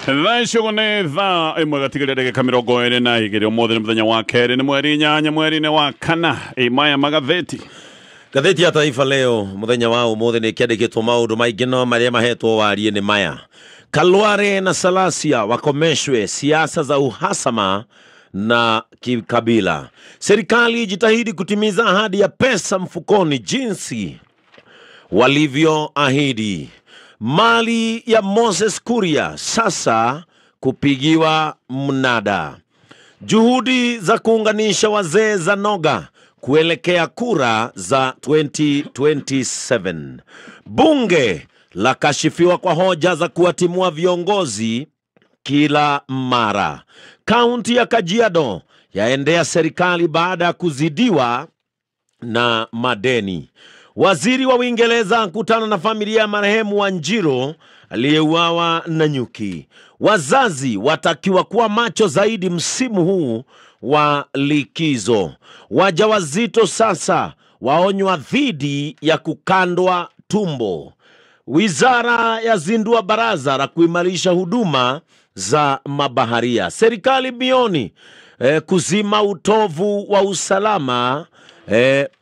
Thaa icio nĩ 1 gatigaria ndagĩka 22. Ũmũthĩ nĩ mũthenya wa kerĩ, nĩ mweri 8 mweri-inĩ wa kana. Ĩ maya magathĩti. Ngathĩti ya Taifa Leo mũthenya wa ũmũthĩ nĩ kĩandĩkĩtwo maũndũ maingĩ, no marĩa mahetwo warie nĩ maya: Kalware na Salasia wakomeshwe siasa za uhasama na kikabila. Serikali jitahidi kutimiza ahadi ya pesa mfukoni jinsi walivyoahidi. Mali ya Moses Kuria sasa kupigiwa mnada. Juhudi za kuunganisha wazee za noga kuelekea kura za 2027. Bunge la kashifiwa kwa hoja za kuwatimua viongozi kila mara. Kaunti ya Kajiado yaendea serikali baada ya kuzidiwa na madeni. Waziri wa Uingereza akutana na familia ya marehemu Wanjiru aliyeuawa na nyuki. Wazazi watakiwa kuwa macho zaidi msimu huu wa likizo. Wajawazito sasa waonywa dhidi ya kukandwa tumbo. Wizara yazindua baraza la kuimarisha huduma za mabaharia. Serikali bioni kuzima utovu wa usalama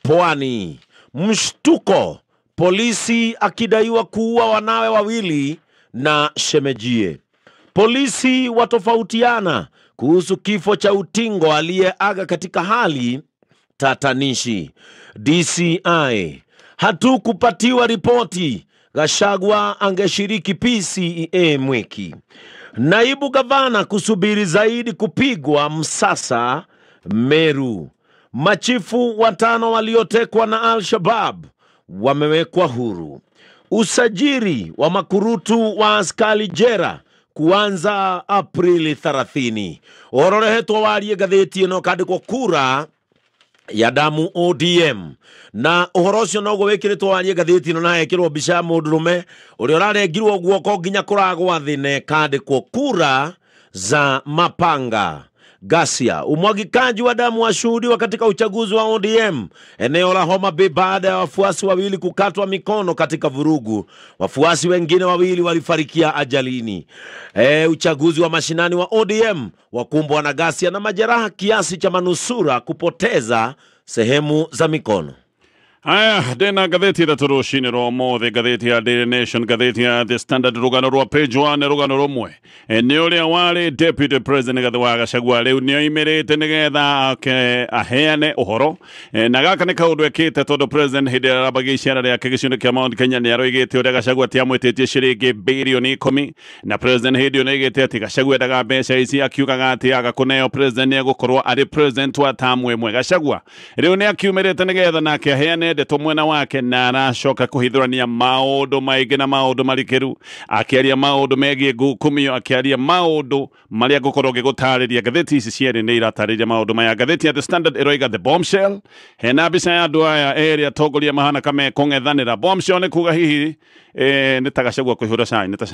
pwani. Mshtuko, polisi akidaiwa kuua wanawe wawili na shemejie. Polisi watofautiana kuhusu kifo cha utingo aliyeaga katika hali tatanishi. DCI hatukupatiwa ripoti, Gachagua angeshiriki PCEA Mwiki. Naibu gavana kusubiri zaidi kupigwa msasa Meru. Machifu 5 waliotekwa na Al-Shabaab wamewekwa huru. Usajiri wa makurutu wa askari jera kuanza Aprili 30. Ororehetwo warie ngathĩti ĩno kandĩkwo kura ya damu ODM. Na ũhoro ũcio noguo wĩkĩrĩtwo warie ngathĩti ĩno, na hekĩrwo mbica ya mũndũrũme ũrĩa ũrarengirwo guoko nginya kũragwa thĩ, na ĩkandĩkwo kura za mapanga. Ghasia, umwagikaji wa damu washuhudiwa katika uchaguzi wa ODM eneo la Homa Bay baada ya wafuasi wawili kukatwa mikono katika vurugu. Wafuasi wengine wawili walifarikia ajalini. Uchaguzi wa mashinani wa ODM wakumbwa na ghasia na majeraha kiasi cha manusura kupoteza sehemu za mikono. Aya, ndĩna ngathĩti ithatũ rũcinĩ rwa ũmũthĩ, ngathĩti ya Daily Nation, ngathĩti ya The Standard, rũgano rwa page 1, rũgano rũmwe nĩ ũrĩa warĩ Deputy President Rigathi wa Gachagua rĩu nĩoimĩrĩte nĩgetha aheane ũhoro, na gaka nĩ kaũndũ ekĩte tondũ President hĩndĩ ĩrĩa arambagia icera rĩake gĩcigo-inĩ kĩa Mount Kenya nĩ aroigĩte ũrĩa Gachagua atĩ amwĩtĩtie ciringi birioni 10, na President hĩndĩ ĩyo nĩoigĩte atĩ Gachagua endaga mbeca ici, akiugaga atĩ aga kũneo President nĩegũkorwo arĩ President wa tamu ĩmwe. Gachagua rĩu nĩakiumĩrĩte nĩgetha nake aheane ndeto mwena wake, na aracoka kũhithũrania maũndũ maingĩ na maũndũ marikĩru, akĩaria maũndũ megiĩ ngukumio, akĩaria maũndũ marĩa ngũkorwo ngĩgũtarĩria. Ngathĩti ici cierĩ nĩ iratarĩria maũndũ maya. Ngathĩti ya The Standard ĩroiga the bombshell, hena mbica ya andũ aya erĩ atongoria mahana ka mekũng'ethanĩra. Bombshell nĩ kuga hihi nĩ ta Gachagua kũihũra cai, nĩ ta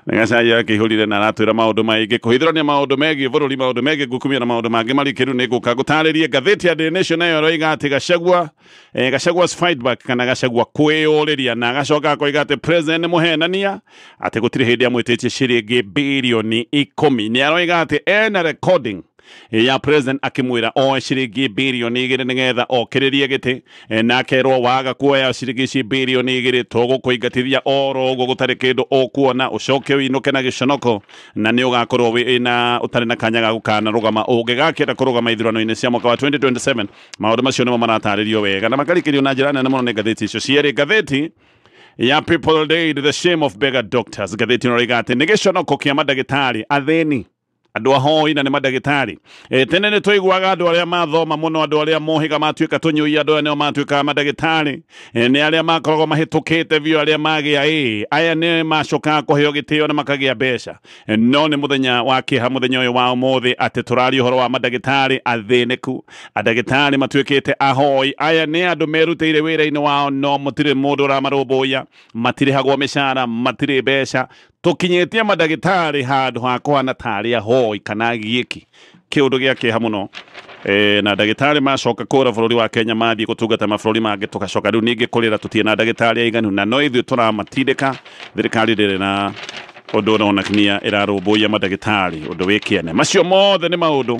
nĩ akĩihũrire na aratwĩra maũndũ maingĩ, kũhithũrania maũndũ megiĩ bũrũri, maũndũ megiĩ ngukumio na maũndũ mangĩ marikĩru. Nĩ ngũka ngũtarĩrie. Ngathĩti ya Daily Nation nayo ĩroiga atĩ Gachagua, Gachagua's fight back, kana Gachagua kwĩyũrĩria, na agacoka akoiga atĩ President nĩ mũhenania, atĩ gũtirĩ hĩndĩ amwĩtĩtie ciringi birioni 10. Nĩ aroiga atĩ ena recording ya President akimwĩra oe ciringi birioni 2 nĩgetha okĩrĩrie gĩtĩ, na akerwo waga kuoya ciringi ici birioni 2 tũgũkũingatithia oro ũguo gũtarĩ kĩndũ ũkuona, ũcoke ũinũke na gĩconoko, na nĩ ũgakorwo wĩna ũtarĩ na kanya ga gũkanarũgama ũngĩgakĩenda kũrũgama ithurano-inĩ cia mwaka wa 2027. Maũndũ macio nĩmo maratarĩrio wega na makarikĩrio na njĩra nene mũno nĩ ngathĩti icio cierĩ. Ngathĩti ya People Daily, the shame of beggar doctors, ngathĩti ĩno ĩroiga atĩ nĩ gĩconoko kĩa mandagĩtarĩ athĩni, andũ ahoi na nĩ mandagĩtarĩ. Tene nĩ twaiguaga andũ arĩa mathoma mũno, andũ arĩa mohiga matuĩka tũnyui, andũ aya nĩo matuĩkaga mandagĩtarĩ, nĩ arĩa makoragwo mahĩtũkĩte biũ, arĩa magĩa ĩ aya nĩ macokaga kũheo gĩtĩo na makagĩa mbeca. No nĩ mũthenya wa kĩeha mũthenya ũyũ wa ũmũthĩ atĩ tũraria ũhoro wa mandagĩtarĩ athĩnĩku, andagĩtarĩ matuĩkĩte ahoi. Aya nĩ andũ merutĩire wĩra-inĩ wao, no mũtirĩ mũndũ ũramarũmbũiya, matirĩhagwo mĩcara, matirĩ mbeca. Tũkinyĩtie mandagĩtarĩ handũ ha kũhana tarĩ ahoi kana giĩki, kĩũndũ gĩa kĩeha mũno. Na ndagĩtarĩ macoka kũra bũrũri wa Kenya mathiĩ gũtungata mabũrũri mangĩ, tũgacoka rĩu ningĩ kũrĩra tũtirĩ na ndagĩtarĩ aiganu, na no ithuĩ tũramatindĩka. Thirikari ndĩrĩ na Ũndũ ũronania ĩrarũmbũiya mandagĩtarĩ ũndũ wĩ kĩene. Macio mothe nĩ maũndũ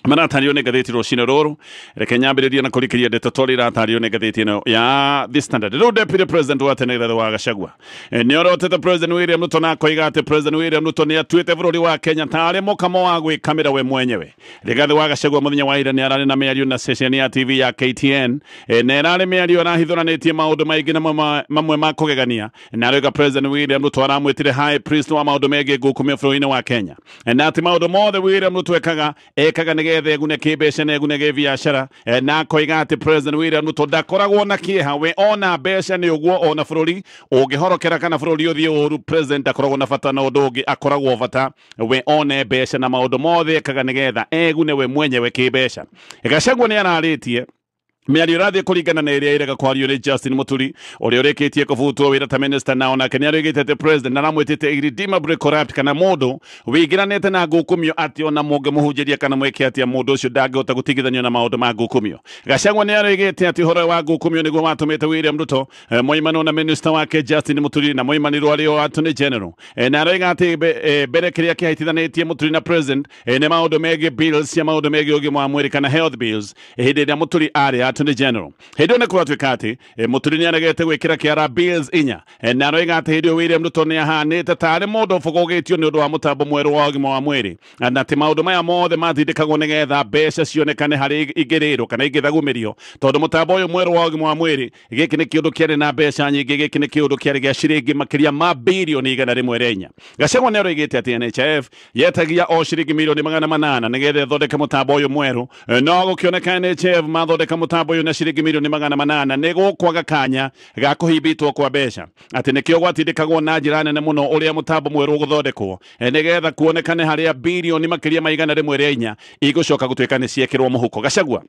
maratario nĩ ngathĩti rũcinĩ rũrũ. Reke nyambĩrĩrie na kũrikĩria ndeto tondũ iratario nĩ ngathĩti ĩno ya The Standard. Rĩu Deputy President wa tene Rigathĩ wa Gachagua nĩ orotete President William Ruto na akoiga atĩ President William Ruto nĩ atuĩte bũrũri wa Kenya tarĩ mũkamo wa gwĩkamĩra we mwenyewe. Rigathĩ wa Gachagua mũthenya wa ira nĩ ararĩ na mĩario na ceceni ya TV ya KTN, na ĩrarĩ mĩario arahithũranĩtie maũndũ maingĩ na mamwe ma kũgegania, na aroiga President William Ruto aramwĩtire high priest wa maũndũ megiĩ ngukumio bũrũri-inĩ wa Kenya, na atĩ maũndũ mothe William Ruto ekaga nĩgetha egune kĩmbeca na egune gĩbiacara, na akoiga atĩ President William Ruto ndakoragwo na kĩeha, we ona mbeca nĩ ũguo, ona bũrũri ũngĩhorokera kana bũrũri ũthiĩ ũru, President ndakoragwo na bata na ũndũ ũngĩ, akoragwo bata we one mbeca na maũndũ mothe ekaga nĩgetha egune we mwenyewe kĩmbeca. Gachagua nĩ ararĩtie mĩario ĩrathiĩ kũringana na ĩrĩa ĩrega kwario nĩ Justin Muturi ũrĩa ũrĩkĩtie kũbutwo wĩra ta minister, na onake nĩ arĩgĩte atĩ president aramwĩtĩte irredeemably corrupt, kana mũndũ wĩingĩranĩte na ngukumio, atĩ ona mũngĩmũhunjĩria kana mwĩke atĩa mũndũ ũcio ndangĩhota gũtigithanio na maũndũ ma ngukumio. Gachagua nĩ arĩgĩte atĩ ũhoro wa ngukumio nĩguo watũmĩte William Ruto moimanwo na minister wake Justin Muturi na moimanirwo arĩ o Attorney General, na aroiga atĩ mbere kĩrĩa kĩhaitithanĩtie Muturi na president nĩ maũndũ megiĩ bills cia maũndũ megiĩ ũgima wa mwĩrĩ kana health bills hĩndĩ ĩrĩa Muturi arĩ Attorney General. Hĩndĩ ĩyo nĩ kũratuĩka atĩ Muturi nĩ aregete gwĩkĩra kĩara bills inya, na aroiga atĩ hĩndĩ ĩyo William Ruto nĩ ahanĩte tarĩ mũndũ ũbũgũgĩtio nĩ ũndũ wa mũtambo mwerũ wa ũgima wa mwĩrĩ, na atĩ maũndũ maya mothe matindĩkagwo nĩgetha mbeca cionekane harĩ ingĩrĩrwo kana ingĩthagumĩrio, tondũ mũtambo ũyũ mwerũ wa ũgima wa mwĩrĩ gĩkĩ nĩ kĩũndũ kĩarĩ na mbeca nyingĩ, gĩkĩ nĩ kĩũndũ kĩarĩ gĩa ciringi makĩria ma birioni 104. Gachagua nĩ aroigĩte atĩ NHIF yetagia o ciringi mirioni 800 nĩgetha ĩthondeke mũtambo ũyũ mwerũ, no gũkĩoneka NHIF mathondeka mũtambo ũyũ na ciringi mirioni 800 nĩ gũkwaga kanya ga kũhimbĩtwo kwa mbeca, atĩ nĩkĩo gwatindĩkagwo na njĩra nene mũno ũrĩa mũtambo mwerũ ũgũthondekwo nĩgetha kuonekane harĩa birioni makĩria ma 104 igũcoka gũtuĩka nĩ ciekĩrwo mũhuko. Gachagua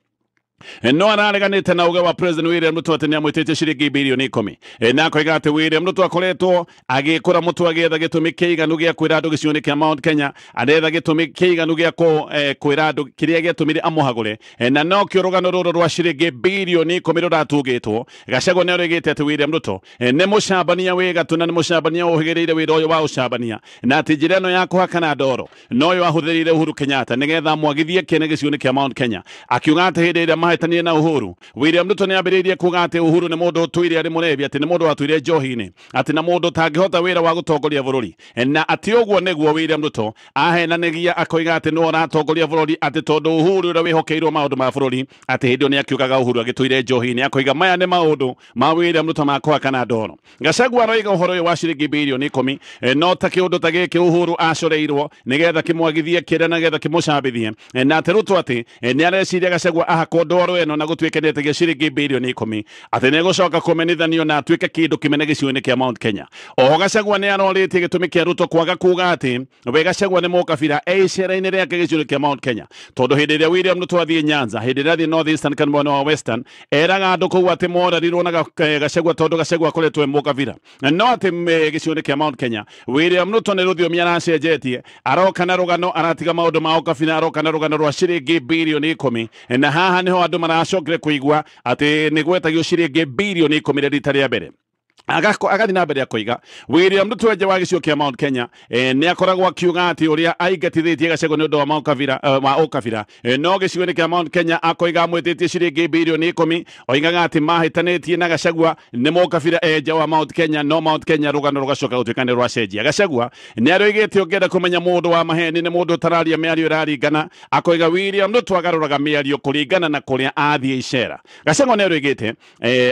no arareganĩte na uge wa President William Ruto atĩ nĩamwĩtĩtie ciringi birioni 10, na akoiga atĩ William Ruto akoretwo agĩkũra mũtwe agĩetha gĩtũmi kĩiganu gĩa kwĩra andũ gĩcigo-inĩ kĩa Mount Kenya, aretha gĩtũmi kĩiganu gĩa kwĩra andũ kĩrĩa gĩatũmire amũhagũre, na nokĩo rũgano rũrũ rwa ciringi birioni 10 rũratungĩtwo. Gachagua nĩ aroigĩte atĩ William Ruto nĩ mũcambania wĩ gatũ na nĩ mũcambania ũhĩgĩrĩire wĩra ũyũ wa ũcambania, na atĩ njĩra ĩno ya kũhakana ndoro noyo ahũthĩrire Uhuru Kenyatta nĩgetha amwagithie kĩene gĩcigo-inĩ kĩa Mount Kenya, akiuga atĩ hĩndĩ ĩrĩa mahĩtanie na Uhuru, William Ruto nĩ ambĩrĩirie kuga atĩ Uhuru nĩ mũndũ ũtũire arĩ mũrebi, atĩ nĩ mũndũ watũire njohi-inĩ, atĩ na mũndũ ũtangĩhota wĩra wa gũtongoria bũrũri, na atĩ ũguo nĩguo William Ruto ahenanagia akoiga atĩ nĩwe ũratongoria bũrũri, atĩ tondũ Uhuru ũrĩa wĩhokeirwo maũndũ ma bũrũri, atĩ hĩndĩ ĩyo nĩ akiugaga Uhuru agĩtũire njohi-inĩ, akoiga maya nĩ maũndũ ma William Ruto ma kũhakana ndoro. Gachagua aroiga ũhoro ũyũ wa ciringi birioni 10 no ta kĩũndũ ta gĩkĩ Uhuru acoreirwo nĩgetha kĩmwagithie kĩrĩa na nĩgetha kĩmũcambithie, na atĩ Ruto atĩ nĩ areciria Gachagua ahakwo ndoro ĩno na gũtuĩke nĩ etagia ciringi birioni 10 atĩ nĩ egũcoka kũmenithanio na atuĩke kĩndũ kĩmene gĩcigo-inĩ kĩa Mount Kenya. Oho Gachagua nĩ arorĩtie gĩtũmi kĩa Ruto kwaga kuga atĩ we Gachagua nĩ mũkabira e icera-inĩ rĩake gĩcigo-inĩ kĩa Mount Kenya, tondũ hĩndĩ ĩrĩa William Ruto athiĩ Nyanza, hĩndĩ ĩrĩa athiĩ North Eastern kana mwena wa Western, eraga andũ kũu atĩ morarirwo na Gachagua tondũ Gachagua akoretwo e mũkabira, no atĩ gĩcigo-inĩ kĩa Mount Kenya William Ruto nĩ rũthiomi aracenjetie, aroka na rũgano, aratiga maũndũ ma ũkabira, aroka na rũgano rwa ciringi birioni 10, na haha nĩho andũ maracokire kũigua atĩ nĩ gwetagio ciringi birioni 10 rita rĩa mbere. Agathiĩ na mbere akoiga William Ruto nja wa gĩcigo kĩa Mount Kenya nĩ akoragwo akiuga atĩ ũrĩa aingatithĩtie Gachagua nĩ ũndũ wa wa ũkabira, no gĩcigo-inĩ kĩa Mount Kenya akoiga amwĩtĩtie ciringi birioni 10, oigaga atĩ mahĩtanĩtie na Gachagua nĩ mũkabira nja wa Mount Kenya, no Mount Kenya rũgano rũgacoka gũtuĩka nĩ rwacenjia. Gachagua nĩ aroigĩte ũngĩenda kũmenya mũndũ wa maheni nĩ mũndũ ũtararia mĩario ĩraringana, akoiga William Ruto agarũraga mĩario kũringana na kũrĩa athiĩ icera. Gachagua nĩ aroigĩte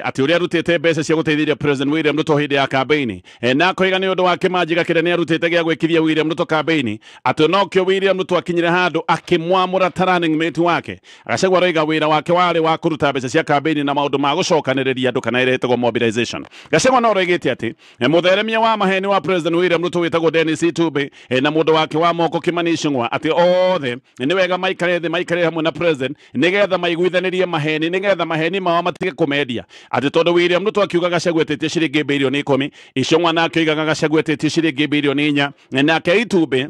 atĩ ũrĩa arutĩte mbeca cia gũteithĩrĩria President William Ruto hĩndĩ ya kambeini, na akoiga nĩ ũndũ wa kĩmanjĩka kĩrĩa nĩ arutĩte gĩa gwĩkithia William Ruto kambeini, atĩ nokĩo William Ruto akinyire handũ akĩmwamũra ta running mate wake. Gachagua aroiga wĩra wake warĩ wa kũruta mbeca cia kambeini na maũndũ ma gũcokanĩrĩria andũ kana ĩrĩa ĩtagwo mobilization. Gachagua no aroigĩte atĩ mũtheremia wa maheni wa President William Ruto wĩtagwo Dennis Itube na mũndũ wake wa moko Kimani Ichung'wa atĩ othe nĩ wega maikare thĩ, maikare hamwe na President nĩgetha maiguithanĩrie maheni, nĩgetha maheni mao matige kũmendia, atĩ tondũ William Ruto akiuga Gachagua etĩtie ciringi birioni 10, Ichung'wa nake oigaga Gachagua etĩtie ciringi birioni 4, nake Itube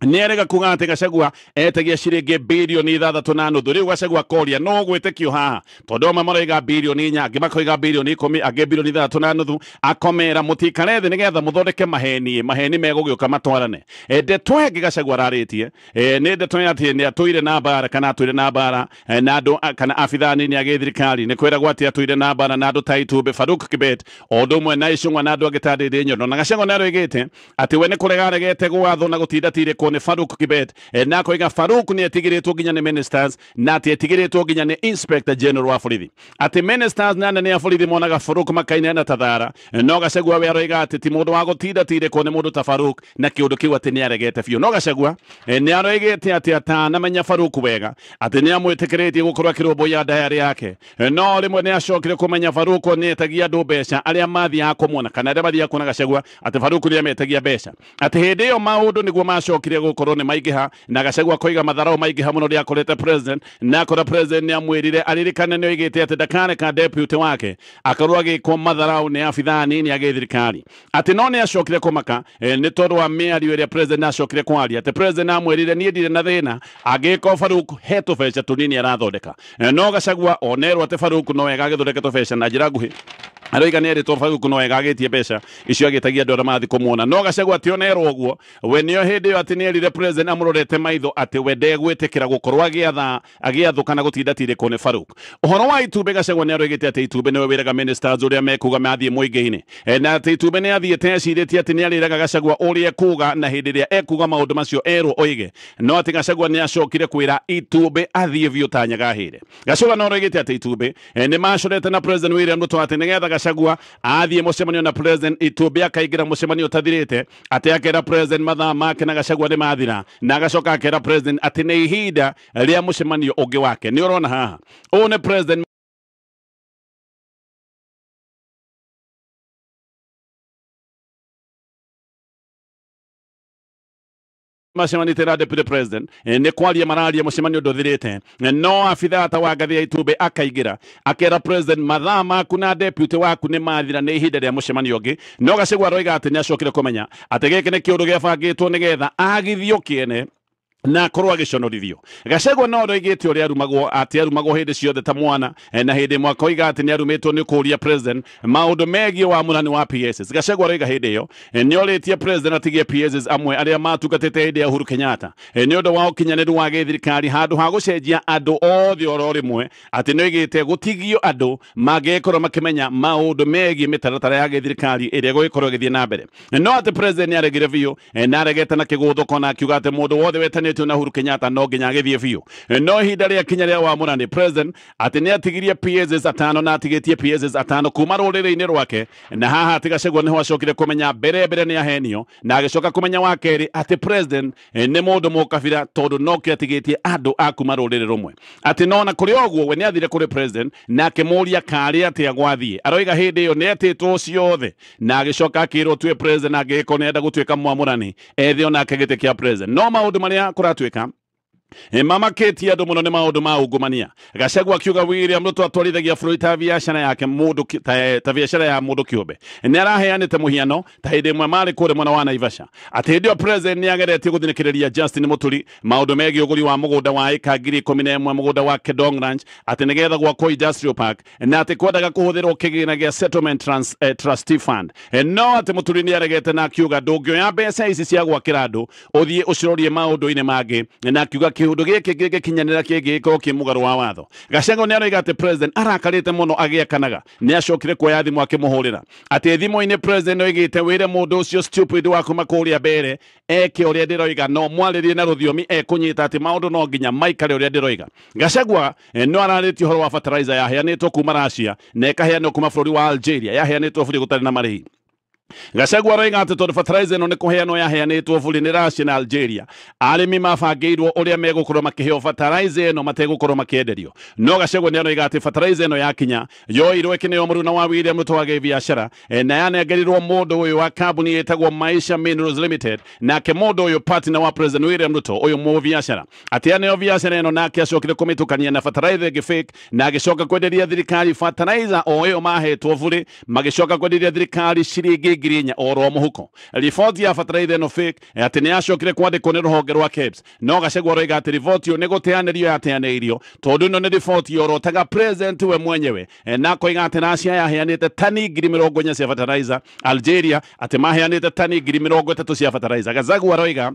Nĩarega kuga atĩ Gachagua etagia ciringi birioni 6.5. Rĩu Gachagua koria no gwĩtĩkio haha, tondũ amwe maraiga birioni 4, angĩ makoiga birioni 10, angĩ birioni 6.5. Akomera mũtikare thĩ nĩgetha mũthondeke maheni, maheni megũgĩũka matwarane. Ndeto ĩngĩ Gachagua ararĩtie nĩ ndeto ya atĩ nĩ atũire na mbara kana atũire na mbara na andũ kana abithaa nini a gĩthirikari. Nĩ kwĩragwo atĩ atũire na mbara na andũ ta Itumbĩ, Faruk Kibet, o ũndũ ũmwe na Icũng'wa na andũ angĩ ta Ndĩndĩ Nyondo. Na Gachagua nĩ aroigĩte atĩ we nĩ kũrega aregete gwathwo na gũtinda tirĩkwo nĩ Faruk Kibet, na akoiga Faruk nĩ etigĩrĩtwo nginya nĩ ministers na atĩ etigĩrĩtwo nginya nĩ Inspector General wa borithi, atĩ ministers na anene a borithi monaga Faruk makainana ta thara. No Gachagua we aroiga atĩ ti mũndũ wa gũtinda tirĩkwo nĩ mũndũ ta Faruk, na kĩũndũ kĩu atĩ nĩ aregete biũ. No Gachagua nĩ aroigĩte atĩ atanamenya Faruk wega atĩ nĩ amwĩtĩkĩrĩtie gũkorwo akĩrũmbũiya ndayarĩ yake, no rĩmwe nĩ acokire kũmenya Faruk nĩ etagia andũ mbeca arĩa mathiaga kũmuona kana arĩa mathiaga kuona Gachagua, atĩ Faruk nĩ ametagia mbeca, atĩ hĩndĩ ĩyo maũndũ nĩguo macokire gũkorwo nĩ maingĩha. Na Gachagua koiga matharau maingĩha mũno rĩrĩa akorete president, na akora president nĩ amwĩrire aririkane nĩ oigĩte atĩ ndakareka deputy wake akorwo agĩkwo matharau nĩ abithaa nini a gĩthirikari, atĩ no nĩ acokire kũmaka nĩ tondũ wa mĩario ĩrĩa president acokire kwaria, atĩ president amwĩrire niĩ ndirĩ na thĩna angĩko Faruk he tũbeca tũnini arathondeka. No Gachagua onerwo atĩ Faruk no wega agĩthondeke tũbeca na njĩra nguhĩ, aroiga nĩ erĩtwo Faruk no wega agĩtie mbeca icio agĩtagia andũ arĩa mathiĩ kũmuona. No Gachagua atĩ onerwo ũguo we nĩo hĩndĩ ĩyo atĩ nĩ erire president amũrorete maitho atĩ we ndegwĩtĩkĩra gũkorwo agĩathwo kana gũtinda tirĩkwo nĩ Faruk. Ũhoro wa Itumbĩ, Gachagua nĩ aroigĩte atĩ Itumbĩ nĩwe wĩraga ministers ũrĩa mekuga mathiĩ mũingĩ-inĩ, na atĩ Itumbĩ nĩ athiĩte ecirĩtie atĩ nĩ arĩraga Gachagua ũrĩa ekuga na hĩndĩ ĩrĩa ekuga maũndũ macio erwo oige, no atĩ Gachagua nĩ acokire kwĩra Itumbĩ athiĩ biũ ta nyagahĩre. Gachagua no aroigĩte atĩ Itumbĩ nĩ macorete na President William Ruto atĩ nĩgetha Gachagua athiĩ mũcemanio na President Itumbĩ akaingĩra mũcemanio ũtathirĩte, atĩ akera President mathaa make na Gachagua nĩ mathira, na agacoka akera President atĩ nĩ ihinda rĩa mũcemanio ũngĩ wake. Nĩ ũrona haha ũũ nĩ President macemanĩte na deputy president, nĩ kwaria mararia mũcemanio ndũthirĩte, no abithaa ta wa ngathĩ ya Itumbĩ akaingĩra akera president mathaa maku na deputy waku nĩ mathira, nĩ ihinda rĩa mũcemanio ũngĩ. No Gachagua aroiga atĩ nĩ acokire kũmenya atĩ gĩkĩ nĩ kĩũndũ gĩabangĩtwo nĩgetha agithio kĩene na akorwo agĩconorithio. Gachagua no aroigĩte ũrĩa arumagwo, atĩ arumagwo hĩndĩ ciothe ta mwana, na hĩndĩ ĩmwe akoiga atĩ nĩ arumĩtwo nĩ kũũria president maũndũ megiĩ wamũrani wa PSs. Gachagua aroiga hĩndĩ ĩyo nĩ orĩtie president atigie PSs amwe arĩa matungatĩte hĩndĩ ya Uhuru Kenyatta nĩ ũndũ wa ũkinyanĩru wa gĩthirikari, handũ ha gũcenjia andũ othe oro rĩmwe, atĩ nĩ oigĩte gũtigio andũ mangĩkorwo makĩmenya maũndũ megiĩ mĩtaratara ya gĩthirikari ĩrĩa ĩgũgĩkorwo ĩgĩthiĩ na mbere. No atĩ president nĩ aregire biũ na aregete na kĩgũthũko na akiuga atĩ mũndũ wothe wetanĩtio na Uhuru Kenyatta no nginya agĩthiĩ biũ. No ihinda rĩa kinya rĩa wamũrani president atĩ nĩ atigirie PSs atano na atigĩtie PSs atano kuma rũrĩrĩ-inĩ rwake, na haha atĩ Gachagua nĩho acokire kũmenya mbere mbere nĩ ahenio, na agĩcoka kũmenya wa kerĩ atĩ president nĩ mũndũ mũkabira tondũ nokĩo atigĩtie andũ a kuma rũrĩrĩ rũmwe. Atĩ no na kũrĩ ũguo we nĩ athire kũrĩ president na akĩmũria karĩ atĩa gwathiĩ. Aroiga hĩndĩ ĩyo nĩ etĩtwo ciothe na agĩcoka akĩrwo tue president angĩgĩkorwo nĩ enda gũtuĩka mwamũrani ethe onake gĩtĩ kĩa president. No maũndũ marĩa kũratuĩka mamakĩtie andũ mũno nĩ maũndũ ma ungumania. Gachagua akiuga William Ruto atwarithagia bũrũri ta biacara yake mũndũ ta biacara ya mũndũ kĩũmbe. Nĩ araheanĩte mũhiano ta hĩndĩ ĩmwe marĩ kũrĩa mwena wa Naivasha, atĩ hĩndĩ ĩyo president nĩ ageretie gũthinĩkĩrĩria Justin Muturi maũndũ megiĩ ũgũri wa mũgũnda wa ĩka 11,000 mũgũnda wa Kedong Ranch, atĩ nĩgetha gwakwo industrial park, na atĩ kwendaga kũhũthĩrwo kĩgĩna gĩa settlement trustee fund. No atĩ Muturi nĩ aregete na akiuga ndũngĩoya mbeca ici cia gwakĩra andũ ũthiĩ ũcirorie maũndũ-inĩ mangĩ, na akiuga kĩũndũ gĩkĩ gĩngĩkinyanĩra kĩngĩgĩkorwo kĩ mũgarũ wa watho. Gachagua nĩ aroiga atĩ president arakarĩte mũno agĩakanaga, nĩ acokire kuoya thimũ akĩmũhũrĩra, atĩ thimũ-inĩ president oigĩte wĩre mũndũ ũcio stupid wa kuma kũrĩa mbere eke ũrĩa ndĩroiga, no mwarĩrie na rũthiomi ekũnyita atĩ maũndũ no nginya maikare ũrĩa ndĩroiga. Gachagua no ararĩtie ũhoro wa fertilizer yaheanĩtwo kuma Russia na ĩkaheanwo kuma bũrũri wa Algeria, yaheanĩtwo bũrũri gũtarĩ na marĩhi. Gachagua aroiga atĩ tondũ fertilizer ĩno nĩ kũheanwo yaheanĩtwo bũrũri nĩ Russia na Algeria, arĩmi mabangĩirwo ũrĩa megũkorwo makĩheo fertilizer ĩno mategũkorwo makĩenderio. No Gachagua nĩ aroiga atĩ fertilizer ĩno yakinya yoirwo ĩkĩneo mũruna wa William Ruto wa gĩbiacara, na yanengerirwo mũndũ ũyũ wa kambuni ĩtagwo Maisha Minerals Limited, nake mũndũ ũyũ partner wa President William Ruto ũyũ mũbiacara, atĩ aneo biacara ĩno nake acokire kũmĩtukania na fertilizer ĩngĩ fake, na agĩcoka kwenderia thirikari fertilizer o ĩyo mahetwo bũrĩ, magĩcoka kwenderia thirikari ciringi 4,000 oro mũhuko. Riboti ya bataraitha ĩno fake atĩ nĩ yacokire kwandĩkwo nĩ rũhonge rwa KEBS, no Gachagua aroiga atĩ riboti ĩyo nĩ gũteanĩrio yateanĩirio tondũ ĩno nĩ riboti yorotaga president we mwenyewe, na akoiga atĩ Russia yaheanĩte tani 40,000 cia fertilizer, Algeria atĩ maheanĩte tani 30,000 cia fertilizer. Gachagua aroiga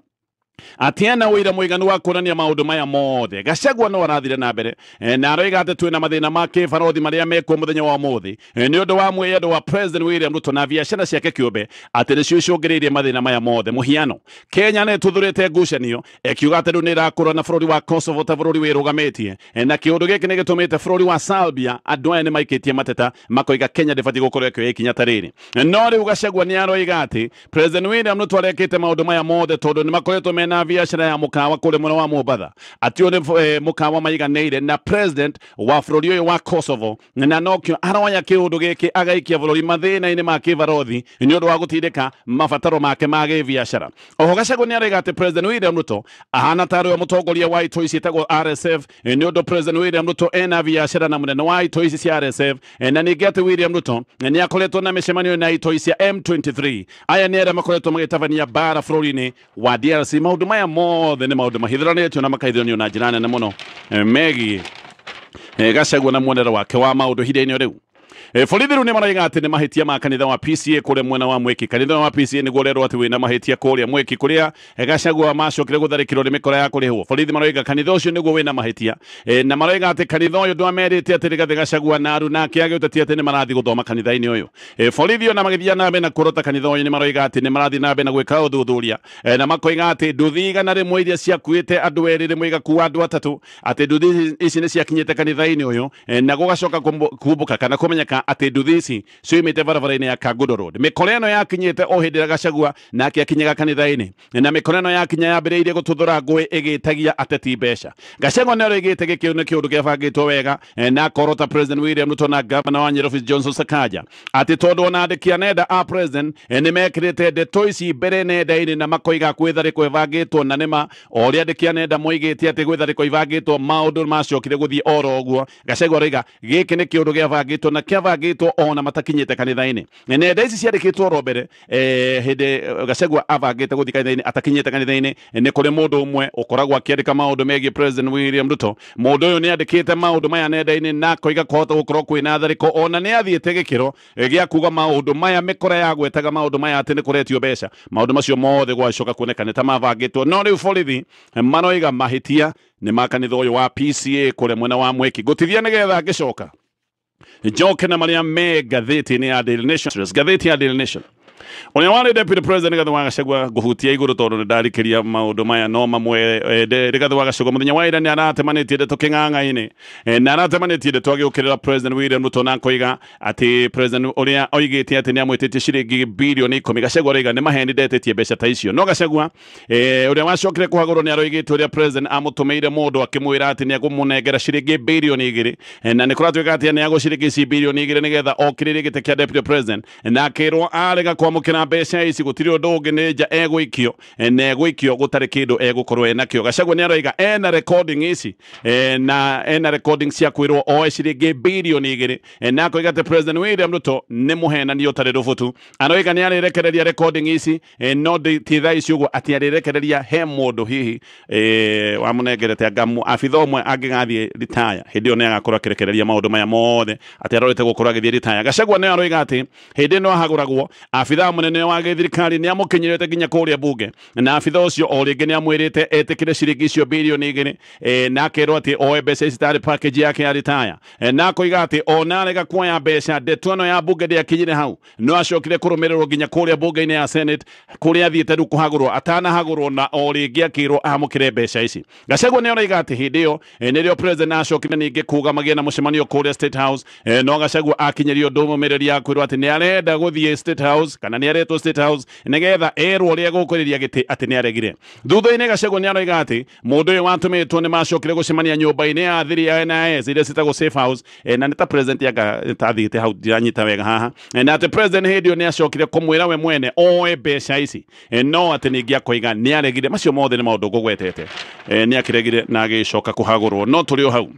atĩ ena wĩira mũiganu wa kuonania maũndũ maya mothe. Gachagua no arathire na mbere na aroiga atĩ twĩna mathĩna ma kĩbarothi marĩa mekuo mũthenya wa ũmũthĩ nĩ ũndũ wa mwĩyendo wa President William Ruto na biacara ciake kĩũmbe atĩ nĩcio icũngĩrĩirie mathĩna maya mothe. Mũhiano, Kenya nĩ ĩtuthũrĩte ngucanio ĩkiuga atĩ rĩu nĩ ĩrakũrana na bũrũri wa Kosovo ta bũrũri wĩrũgamĩtie, na kĩũndũ gĩkĩ nĩ gĩtũmĩte bũrũri wa Serbia andũ aya nĩ maikĩtie mateta makoiga Kenya ndĩbatiĩ gũkorwo ĩkĩoya ikinya ta rĩrĩ. No rĩu Gachagua nĩ aroiga atĩ President William Ruto arekĩte maũndũ maya mothe tondũ nĩ makoretwo mena biacara ya mũkawa kũrĩa mwena wa Mombatha, atĩ ũyũ nĩ mũkawa maiganĩire na president wa bũrũri ũyũ wa Kosovo, na nokĩo aroya kĩũndũ gĩkĩ agaikia bũrũri mathĩna-inĩ ma kĩbarothi nĩ ũndũ wa gũtindĩka mabataro make ma gĩbiacara. Oho Gachagua nĩ aroiga atĩ President William Ruto ahana tarĩ we mũtongoria wa itoi ciĩtagwo RSF, nĩ ũndũ President William Ruto ena biacara na mũnene wa itoi ici cia RSF, na ningĩ atĩ William Ruto nĩ akoretwo na mĩcemanio na itoi cia M23. Aya nĩ arĩa makoretwo magĩtabania mbara bũrũri-inĩ wa DRC. Maũndũ maya mothe nĩ maũndũ mahithũranĩtio na makaithũranio na njĩra nene mũno megiĩ Gachagua na muonere wake wa maũndũ ihinda-inĩ rĩu. Borithi rĩu nĩ maroiga atĩ nĩ mahĩtia ma kanitha wa PCA kũrĩa mwena wa Mwĩki. Kanitha wa PCA nĩguo ũrerwo atĩ wĩna mahĩtia kũrĩa Mwĩki kũrĩa Gachagua macokire gũtharĩkĩrwo nĩ mĩkora ya kũrĩhwo. Borithi maroiga kanitha ũcio nĩguo wĩna mahĩtia, na maroiga atĩ kanitha ũyũ ndwamerĩte atĩ Rigathĩ Gachagua na aruna ake agĩũtetia atĩ nĩ marathiĩ gũthoma kanitha-inĩ ũyũ. Borithi ona magĩthiĩ na mbere na kũrota kanitha ũyũ nĩ maroiga atĩ nĩ marathiĩ na mbere na gwĩka ũthuthuria, na makoiga atĩ nduthi 100 iria ciakuĩte andũ erĩ rĩmwe igakua andũ atatũ, atĩ nduthi ici nĩ ciakinyĩte kanitha-inĩ ũyũ, na gũgacoka kumbũka kana kũmenyeka atĩ nduthi ici ciumĩte barabara-inĩ ya Kangundo Road. Mĩkora ĩno yakinyĩte o hĩndĩ ĩrĩa Gachagua nake akinyaga kanitha-inĩ, na mĩkora ĩno yakinya yambĩrĩirie gũtuthũra ngũĩ ĩgĩtagia ateti mbeca. Gachagua nĩ aroigĩte gĩkĩ nĩ kĩũndũ gĩabangĩtwo wega, na akorota President William Ruto na Governor wa Nyeri Johnson Sakaja atĩ tondũ ona andĩki a nenda a President nĩ mekĩrĩte ndeto ici mbere nenda-inĩ na makoiga kwĩ tharĩko ĩbangĩtwo, na nĩma o ũrĩa andĩki a nenda moigĩte atĩ gwĩ tharĩko ibangĩtwo maũndũ macokire gũthiĩ oro ũguo. Gachagua aroiga gĩkĩ nĩ kĩũndũ gĩabangĩtwo na kĩabangĩtwo ona matakinyĩte kanitha-inĩ. Nenda ici ciandĩkĩtwo oro mbere hĩndĩ Gachagua abangĩte gũthiĩ kanitha-inĩ atakinyĩte kanitha-inĩ. Nĩ kũrĩ mũndũ ũmwe ũkoragwo akĩandĩka maũndũ megiĩ President William Ruto. Mũndũ ũyũ nĩ andĩkĩte maũndũ maya nenda-inĩ na akoiga kwahota gũkorwo kwĩna tharĩko, ona nĩ athiĩte gĩkĩro gĩa kuga maũndũ maya mĩkora ya gwetaga maũndũ maya atĩ nĩ kũretio mbeca. Maũndũ macio mothe gwacoka kuoneka nĩ ta mabangĩtwo. No rĩu borithi maroiga mahĩtia nĩ ma kanitha ũyũ wa PCA kũrĩa mwena wa Mwĩki. Ngũtithia nĩgetha ngĩcoka njoke na marĩa me ngathĩti-inĩ ya Daily Nation. Ngathĩti ya Daily Nation, ũrĩa warĩ Deputy President Rigathĩ wa Gachagua, ngũhutia igũrũ tondũ nĩ ndarikĩria maũndũ maya no mamwe. Rigathĩ wa Gachagua mũthenya wa ira nĩ aratemanĩtie ndeto kĩng'ang'a-inĩ, na aratemanĩtie ndeto agĩũkĩrĩra President William Ruto na akoiga atĩ President ũrĩa oigĩte atĩ nĩ amwĩtĩtie ciringi bilioni 10. Gachagua aroiga nĩ maheni, ndetĩtie mbeca ta icio. No Gachagua ũrĩa wacokire kũhagũrwo nĩ aroigĩte ũrĩa President amũtũmĩire mũndũ akĩmwĩra atĩ nĩ ekũmũnengera ciringi bilioni 2, na nĩ kũratuĩka atĩ aneagwo ciringi ici bilioni 2 nĩgetha okĩrĩrie gĩtĩ kĩa Deputy President, na akĩrwo arega kwamũkĩra mbeca ici gũtirĩ ũndũ ũngĩ nĩ nja egũikio, na egũikio gũtarĩ kĩndũ egũkorwo enakĩo. Gachagua nĩ aroiga ena recording ici, na ena recording cia kwĩrwo oe ciringi bilioni 2, na akoiga atĩ President William Ruto nĩ mũhenania ũtarĩ rũbutu. Aroiga nĩ arĩrekereria recording ici, no ti thaa ici ũguo atĩ arĩrekereria he mũndũ hihi wamũnengerete anga abitha ũmwe angĩgathiĩ ritaya hĩndĩ ĩyo nĩ agakorwo akĩrekereria maũndũ maya mothe atĩ arorete gũkorwo agĩthiĩ ritaya. Gachagua nĩ aroiga atĩ hĩndĩ ĩno ahagũragwo abitha mũnene wa gĩthirikari nĩ amũkinyĩrĩte nginya kũrĩa bunge, na abitha ũcio o rĩngĩ nĩ amwĩrĩte etĩkĩre ciringi icio bilioni 2, na akerwo atĩ oe mbeca ici tarĩ package yake ya ritaya, na akoiga atĩ ona arega kuoya mbeca ndeto ĩno ya bunge ndĩakinyire hau, no acokire kũrũmĩrĩrwo nginya kũrĩa bunge-inĩ ya Senate kũrĩa athiĩte rĩu kũhagũrwo atanahagũrwo, na o rĩngĩ akĩrwo amũkĩre mbeca ici. Gachagua nĩ aroiga atĩ hĩndĩ ĩyo nĩrĩo President acokire ningĩ kuga magĩe na mũcemanio kũrĩa State House, no Gachagua akinyerio ndũmĩrĩri ya kwĩrwo atĩ nĩ arenda gũthiĩ State House kana nĩ aretwo State House nĩgetha erwo ũrĩa egũkũrĩria gĩtĩ atĩ nĩ aregire. Thutha-inĩ Gachagua nĩ aroiga atĩ mũndũ ũyũ watũmĩtwo nĩ macokire gũcemania nyũmba-inĩ ya thiri ya NIS iria citagwo Safe House, na nĩ ta President anga tathiĩte hau ndiranyita wega haha, na atĩ President hĩndĩ ĩyo nĩ acokire kũmwĩra we mwene oe mbeca ici, no atĩ ningĩ akoiga nĩ aregire. Macio mothe nĩ maũndũ ngũgwetete, nĩ akĩregire na agĩcoka kũhagũrwo. No tũrĩ o hau.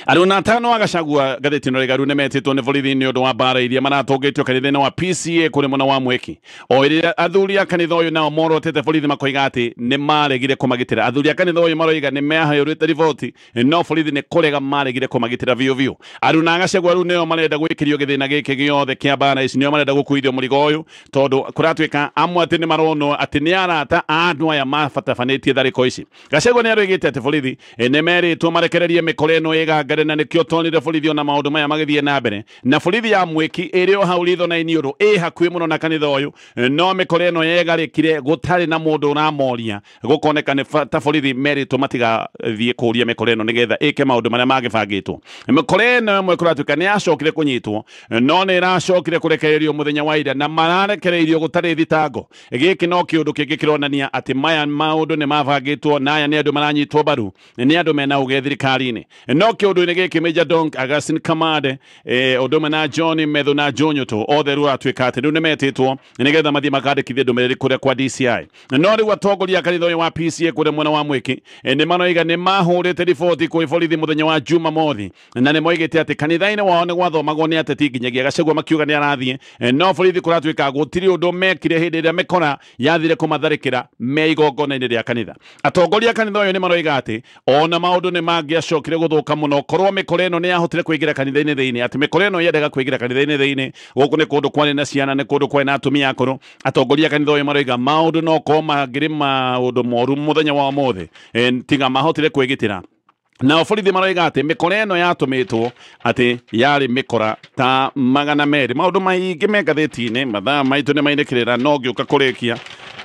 Aruna atano agacagua ngathĩti ĩno rĩgaru nĩmetĩtwo nĩ borithi nĩ ũndũ wa mbara iria maratũngĩtio kanitha-inĩ wa PCA kũrĩ mwena wa Mweki. O ĩrĩa athuri a kanitha ũyũ nao morotete borithi makoiga atĩ nĩ maregire kũmagitĩra. Athuri a kanitha ũyũ maroiga nĩ mehayũrĩte riboti no borithi nĩ kũrega maregire kũmagitĩra biũ biũ. Aruna agacagua rĩu nĩo marenda gwĩkĩrio gĩthĩna gĩkĩ gĩothe kĩa mbara ici, nĩo marenda gũkuithio mũrigo ũyũ tondũ kũratuĩka amwe atĩ nĩ maronwo atĩ nĩ arata a andũ aya mabatabanĩtie tharĩko ici. Gachagua nĩ aroigĩte atĩ borithi nĩ merĩtwo marekererie mĩkora ĩno ĩgangare na nĩkĩo tonire borithi ona maũndũ maya magĩthiĩ na mbere. Na borithi ya Mweki ĩrĩ o hau ritho na iniũrũ ĩ hakuhĩ mũno na kanitha ũyũ, no mĩkora ĩno yegarĩkire gũtarĩ na mũndũ ũramoria, gũkoneka nĩ ta borithi merĩtwo matigathiĩ kũria mĩkora ĩno nĩgetha ĩke maũndũ marĩa mangĩbangĩtwo. Mĩkora ĩno ĩmwe kũratuĩka nĩ yacokire kũnyitwo no nĩ ĩracokire kũrekererio mũthenya wa ira na mararekereirio gũtarĩ thitango. Gĩkĩ no kĩũndũ kĩngĩ kĩronania atĩ maya maũndũ nĩ mabangĩtwo na aya nĩ andũ maranyitwo mbaru nĩ andũ mena ũge thirikari-inĩ. No kĩũndũ-inĩ gĩkĩ Major Donk, Augustine Kamande, ũndũ ũmwe na John Methu na Jonyũtũ othe rĩu atuĩka atĩ rĩu nĩmetĩtwo nĩgetha mathiĩ makandĩkithie ndũmĩrĩri kũrĩa kwa DCI. No rĩu atongoria a kanitha ũyũ wa PCA kũrĩa mwena wa Mwiki nĩ maroiga nĩ mahũrĩte riboti kwĩ borithi mũthenya wa Jumamothi na nĩ moigĩte atĩ kanitha-inĩ wao nĩ gwathomagwo nĩ ateti nginyagia Gachagua makiuga nĩ arathiĩ, no borithi kũratuĩka gũtirĩ ũndũ mekire hĩndĩ ĩrĩa mĩkora yathire kũmatharĩkĩra me igongona-inĩ rĩa kanitha. Atongoria a kanitha ũyũ nĩ maroiga atĩ ona maũndũ nĩ mangĩacokire gũthũka mũno korwo mĩkora ĩno nĩ yahotire kũingĩra kanitha-inĩ thĩinĩ, atĩ mĩkora ĩno yendaga kũingĩra kanitha-inĩ thĩinĩ. Gũkũ nĩ kũndũ kwarĩ na ciana, nĩ kũndũ kwarĩ na atumia akũrũ. Atongoria a kanitha ũyũ maroiga maũndũ no korwo mangĩrĩ maũndũ moru mũthenya wa ũmũthĩ tiga mahotire kwĩgitĩra. Nao borithi maroiga atĩ mĩkora ĩno yatũmĩtwo atĩ yarĩ mĩkora ta 200. Maũndũ maingĩ me ngathĩti-inĩ, mathaa maitũ nĩ mainĩkĩrĩra no ngĩũka kũrĩkia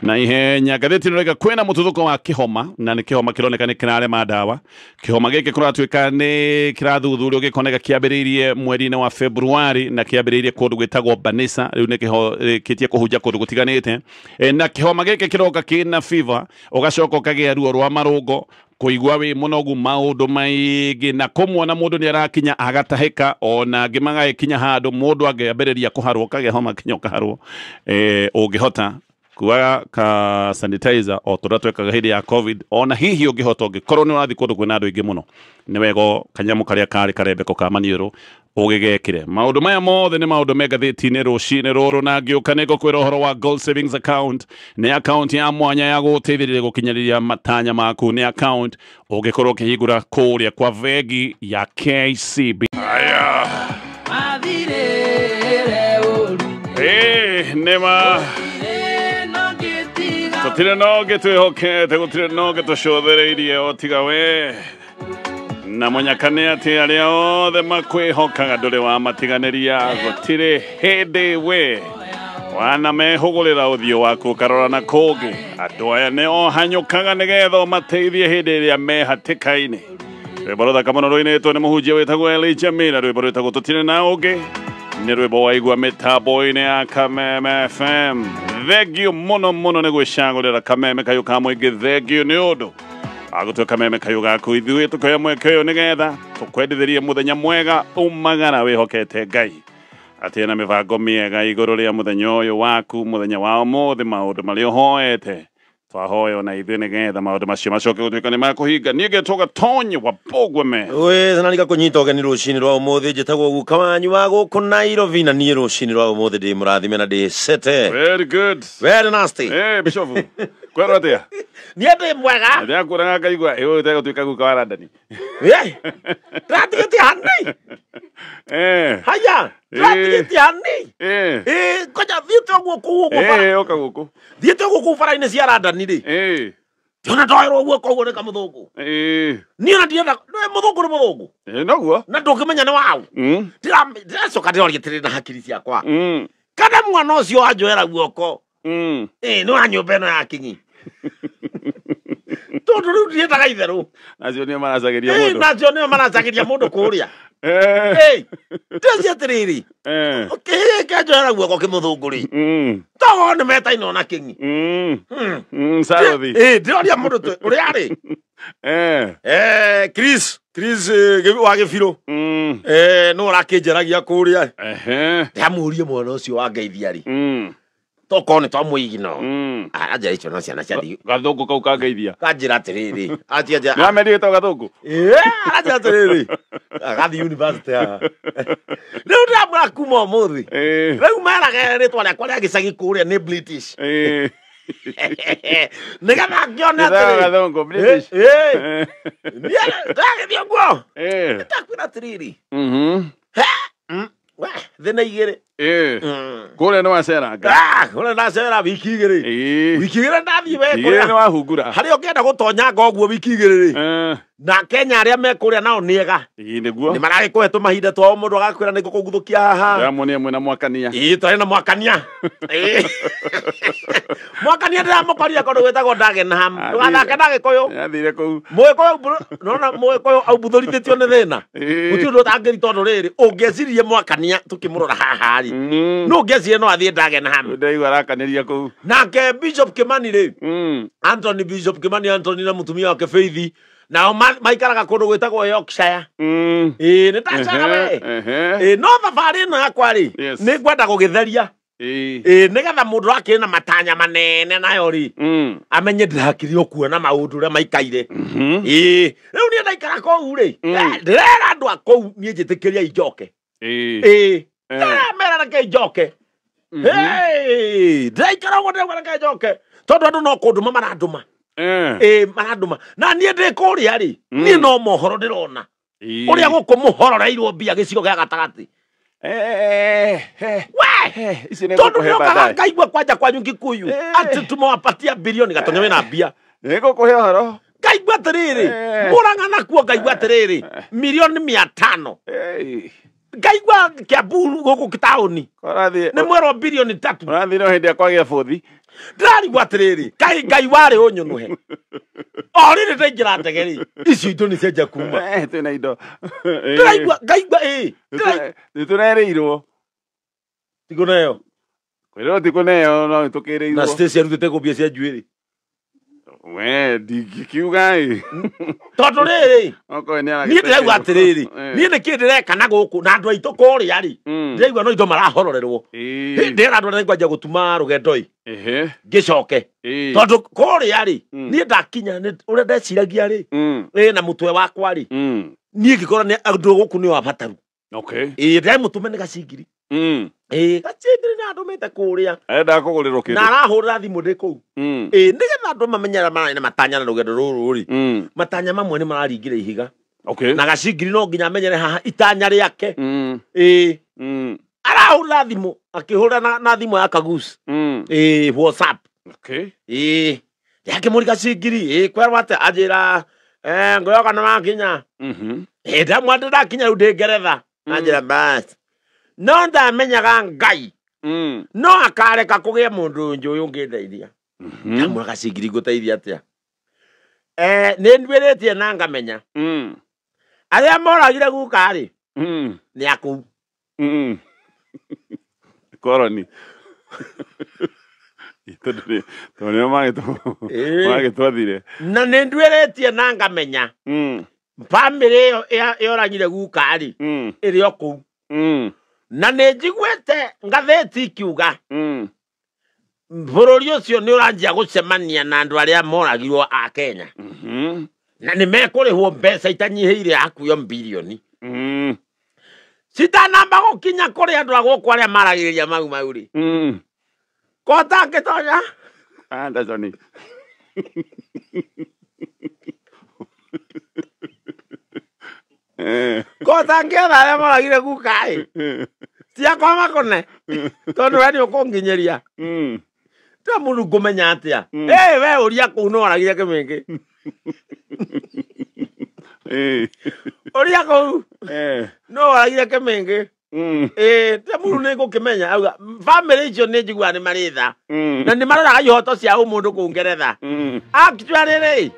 na ihenya. Ngathĩti ĩno ĩroiga kwĩna mũtuthũko wa kĩhoma na nĩ kĩhoma kĩroneka nĩ kĩrarema ndawa. Kĩhoma gĩkĩ kũratuĩka nĩ kĩrathuthurio gĩkoneka kĩambĩrĩirie mweri-inĩ wa Februari na kĩambĩrĩirie kũndũ gwĩtagwo Banisa, rĩu nĩ kĩhĩtie kũhunja kũndũ gũtiganĩte. Na kĩhoma gĩkĩ kĩroka kĩna fever, ũgacoka ũkagĩa ruo rwa marũngo, kũigua wĩ mũnogu, maũndũ maingĩ, na kũmuona mũndũ nĩ arakinya agatahĩka, ona angĩ magagĩkinya handũ mũndũ angĩambĩrĩria kũharwo ũkagĩa homa kinya ũkaharwo. Ũngĩhota kuaga ka sanitizer o tũrĩa twekaga hĩndĩ ya COVID, ona hihi ũngĩhota ũngĩkorwo nĩ ũrathiĩ kũndũ kwĩna andũ aingĩ mũno, nĩ wega kanyamũ karĩa karĩ karembeko ka maniũrũ ũgĩgekĩre. Maũndũ maya mothe nĩ maũndũ me ngathĩti-inĩ rũcinĩ rũrũ, na ngĩũka nĩ ngũkwĩra ũhoro wa Gold Savings Account. Nĩ account ya mwanya ya gũgũteithĩrĩria gũkinyanĩria matanya maku. Nĩ account ũngĩkorwo ũkĩhingũra kũrĩa kwa bengi ya KCB. Aya nĩma tũtirĩ no ũngĩ twĩhokete, gũtirĩ no ũngĩ tũcũthĩrĩirie o tiga we. Na mũnyaka nĩ atĩ arĩa othe makwĩhokaga ndũrĩ wamatiganĩria, gũtirĩ hĩndĩ we wanamehũgũrĩra ũthiũ waku ũkarora na kũngĩ. Andũ aya nĩ ohanyũkaga nĩgetha ũmateithie hĩndĩ ĩrĩa me hatĩka-inĩ. Rwĩmbo rũthaka mũno rũinĩtwo nĩ mũhunjia wĩtagwo Elijah Miller, rwĩmbo rwĩtagwo Tũtirĩ na ũngĩ, nĩ rwĩmbo waigua mĩtambo-inĩ ya Kameme FM. Thengio mũno mũno nĩ gwĩcagũrĩra Kameme kayũ ka mũingĩ. Thengio nĩ ũndũ agũtua Kameme kayũ gaku. Ithuĩ tũkoya mweke ũyũ nĩgetha tũkwendithĩrie mũthenya mwega umagara wĩhokete Ngai atĩ na mĩbango mĩega igũrũ rĩa mũthenya ũyũ waku, mũthenya wa ũmũthĩ, maũndũ marĩa ũhoete twahoya ona ithuĩ nĩgetha maũndũ macio macoke gũtuĩka nĩ makũhinga. Niĩ ngetwo Gatonye wa Bogweme. Wĩ na nĩgakũnyita ũgeni rũcinĩ rwa ũmũthĩ. Njĩtagwo guka wanyu wa gũkũ Nairobi, na niĩ rũcinĩ rwa ũmũthĩ ndĩ mũrathime na ndĩ sete. Very good. Very nasty. Bishofu kwĩrwo atĩa? Niĩ ndĩ mwega. Ndĩrakuonaga ngaigua ĩ ũyũ ũtegũtuĩka guka wa Randani. Ndĩratigĩtie hanini. Haya, ndĩratigĩtie hanini. Ngoja thiĩte ũguo kũu ũguo bara. Ũka gũkũ. Thiĩte ũguo kũu bara-inĩ cia Randani rĩ. Ndiona ndoerwo guoko ũguo nĩ kamũthũngũ. Niĩ ona ndirenda, nĩ mũthũngũ nĩ mũthũngũ. Noguo. Na ndũngĩmenya nĩ waũ. Ndĩracoka ndĩroria atĩrĩ na hakiri ciakwa. Kana mwana ũcio wanjoera guoko. Nĩ wa nyũmba ĩno ya Kingi. Tondũ rĩu ndiendaga itherũ. Acio nĩo maracagĩria mũndũ. Nacio nĩo maracagĩria mũndũ kũrĩa. Ndĩroria atĩrĩrĩ. Kĩhĩ kĩanjoera guoko kĩmũthũngũ rĩ. Togo nĩ metainwo na Kingi. Sarothi. Ndĩroria mũndũ ũrĩa arĩ. Chris, Chris wa gĩbirũ. Nũ ũrakĩnjaragia kũrĩa. Ndĩramũrie mwana ũcio wangeithia rĩ. Tokorwo nĩ twa mũigino. Aranjĩra icio no ciana cia Gathũngũ kau kangeithia. Kanjĩra atĩrĩrĩ. Anjĩra. Nĩ wamerire to gathũngũ? Ĩĩ, aranjĩra atĩrĩrĩ. Agathiĩ university haha. Rĩu ndĩramwĩra kuma ũmũthĩ. Rĩu meraga rĩtwa rĩakwa rĩa gĩcagi kũrĩa nĩ British. Nĩgetha ngĩone atĩrĩ. Gathũngũ British. Niĩ ndagĩthiĩ ũguo. Ndakwĩra atĩrĩrĩ. We, thĩna igĩrĩ. Kũrĩa nĩ waceranga. Kũrĩa ndacera wiki igĩrĩ. Wiki igĩrĩ ndathiĩ we Igĩrĩ kũrĩa. nĩ wahungura. Harĩa ũngĩenda gũtonyanga ũguo wiki igĩrĩ rĩ. Na Kenya arĩa me kũrĩa nao nĩ ega. Ĩĩ nĩguo. Nĩ maragĩkũhe tũmahinda twao mũndũ agakwĩra nĩ ngũkũguthũkia haha. Ndĩramuonia mwĩna mwakania. Ĩĩ twarĩ na mwakania. Ĩĩ. Mwakania ndĩramũkorire kũndũ gwĩtagwo Dagenham. Ndũgathake na Gĩkũyũ. Athire kũu. Mũgĩkũyũ nona mũgĩkũyũ aumbuthũrithĩtio nĩ thĩna. Gũtirĩ ũndũ ũtangĩri tondũ rĩrĩ ũngĩecirie mwakania tũkĩmũrora haha rĩ. No ũngĩecirie no athiĩ Dagenham. Ndĩraigua arakanĩria kũu. Nake Bishop Kimani rĩ. Anthony Bishop Kimani Anthony na mũtumia wake Faith nao maikaraga kũndũ gwĩtagwo Yorkshire. Ĩĩ nĩ ndacera we. Ĩĩ no thabarĩ ĩno yakwa rĩ nĩ ngwenda gũgĩtheria. Ĩĩ nĩgetha mũndũ akĩrĩ na matanya manene nayo rĩ amenye ndĩrakĩrĩ o kuona maũndũ ũrĩa maikaire. Ĩĩ rĩu niĩ ndaikara kũu rĩ ndĩrera andũ a kũu niĩ njĩtĩkĩria injoke. Ĩĩ ndĩramera reke injoke. Ndĩraikara ũguo ndĩrauga reke njoke tondũ andũ no kũndũma marandũma. Ĩĩ marandũma na niĩ ndĩ kũrĩa rĩ niĩ no mohoro ndĩrona ũrĩa gũkũ mũhororeirwo mbia gĩcigo gĩa gatagatĩ. We tondũ nĩokaga ngaigua kwanja kwanyu Kikuyu atĩ tumewapatia bilioni gatonya wĩna mbia. Nĩngũkũhe ũhoro. Ngaigua atĩrĩrĩ Mũrang'a nakuo ngaigua atĩrĩrĩ milioni 500. Ngaigua Kiambu gũkũ taũni nĩ mwerwo bilioni 3. Ũrathiĩ no hĩndĩ ya kwagĩa bũthi. Ndĩrarigwo atĩrĩrĩ kaĩ Ngai warĩ ũnyũnũhe. O rĩrĩ ndaingĩra ndege rĩ icio indo nĩ cianjia kuma. Twĩna indo. Ndĩraigua ngaigua ĩĩ. Nĩtũrerĩirwo. Tikũneo. Kwĩrwo tikũneo no nĩtũkĩrĩirwo. Na Stacy arutĩte kũ mbia cia njuĩrĩ? We ndingĩkiuga ĩ. Tondũ rĩrĩ Okorwo nĩ niĩ ndĩraigua atĩrĩrĩ niĩ nĩkĩ ndĩreka na gũkũ na andũ aitũ kũrĩa rĩ ndĩraigua no indo marahororerwo. Ndĩrera andũ arĩa ngwanjia gũtuma rũgendo ĩ ngĩcoke tondũ kũrĩa rĩ niĩ ndakinya ũrĩa ndeciragia rĩ ĩ na mũtwe wakwa rĩ niĩ ngĩkora nĩ andũ gũkũ nĩ abataru. Ĩĩ ndĩramũtũme nĩ gacingiri. Ĩĩ gacingiri nĩ andũmĩte kũrĩa. Endaga kũgũrĩrwo kĩndũ. Na arahũrĩra thimũ ndĩ kũu. Ĩĩ nĩgetha andũ mamenye arĩa mararĩ na matanya na rũgendo rũrũ rĩ matanya mamwe nĩ mararingĩra ihiga. Na gacingiri no nginya amenyere haha itanya rĩake. Ĩĩ arahũrĩra thimũ akĩhũrĩra na thimũ ya Kagusi. Ĩĩ WhatsApp. Ĩĩ yakĩmũri gacingiri ĩĩ kwerwo atĩa anjĩra ngũyoka nĩ wakinya. Ĩĩ ndamwandĩ ndakinya rĩu ndĩ Ngeretha. Anjĩra bas. No ndamenyaga Ngai no akareka kũgĩe mũndũ njũĩ ũngĩndeithia. Ndamwĩra gacingiri ngũteithia atĩa? Nĩ nduĩrĩtie na ngamenya. Arĩa moragire guka rĩ nĩ akũu. Koroni. Tondũ nĩo magĩtwathire. Na nĩ nduĩrĩtie na ngamenya. Bamĩrĩ ĩyo yoragire guka rĩ ĩrĩ o kũu. Na nĩ njiguĩte ngathĩti ikiuga bũrũri ũcio nĩ ũranjia gũcemania na andũ arĩa moragirwo a Kenya. Na nĩ mekũrĩhwo mbeca itanyihĩire hakuhĩ bilioni. Citanamba gũkinya kũrĩ andũ a gũkũ arĩa maragĩrĩria mau mau rĩ. Ko ũtangĩtonya? Anderson. Ko ũtangĩetha arĩa moragire guka ĩ. Ciakwa makũne. Tondũ we nĩ ũkũnginyĩria. Ta mũndũ ngũmenya atĩa. Ĩ we ũria kũu no oragire kĩmĩngĩ. Ũria kũu no oragire kĩmĩngĩ. Ĩ ta mũndũ nĩ ngũkĩmenya auga bamĩrĩ icio nĩ njiguaga nĩ marĩ tha. Na nĩ maroraga ihoto cia ũmũndũ kũu Ngeretha. Actually rĩ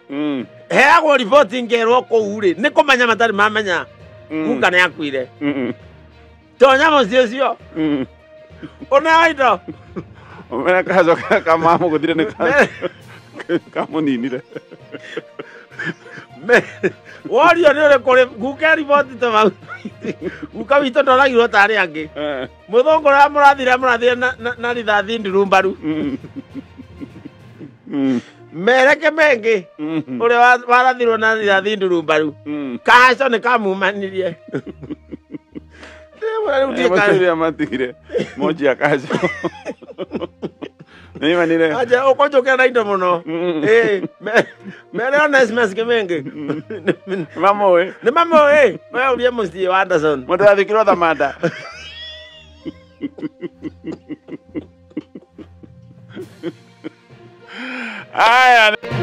heagwo riboti ngerwo kũu rĩ nĩ kũmenya matarĩ mamenya guka nĩ akuire. Tonya mũciĩ ũcio. Ũneo indo. Ũmere kacoka kamamũgũthire nĩ kamũninire. Worio nĩ ũrĩkũ rĩ guka riboti ta mau. Guka witũ ndoragirwo tarĩ angĩ. Mũthũngũ ũrĩa mũrathire mũrathire na rithathi ndurumbaru. Mereke mengĩ ũrĩa warathirwo na rithathi ndurumbaru. Kaco nĩ kamumanirie. Rĩu matigire monjia kaco. Nĩmanire. Aja ũkũnjũkĩra na indo mũno. Mere Onesmus Kimenge. Mamũĩ. Nĩ mamũĩ. We ũrie mũciĩ wa Anderson. Mũndũ athikirwo Thamanda. Aya.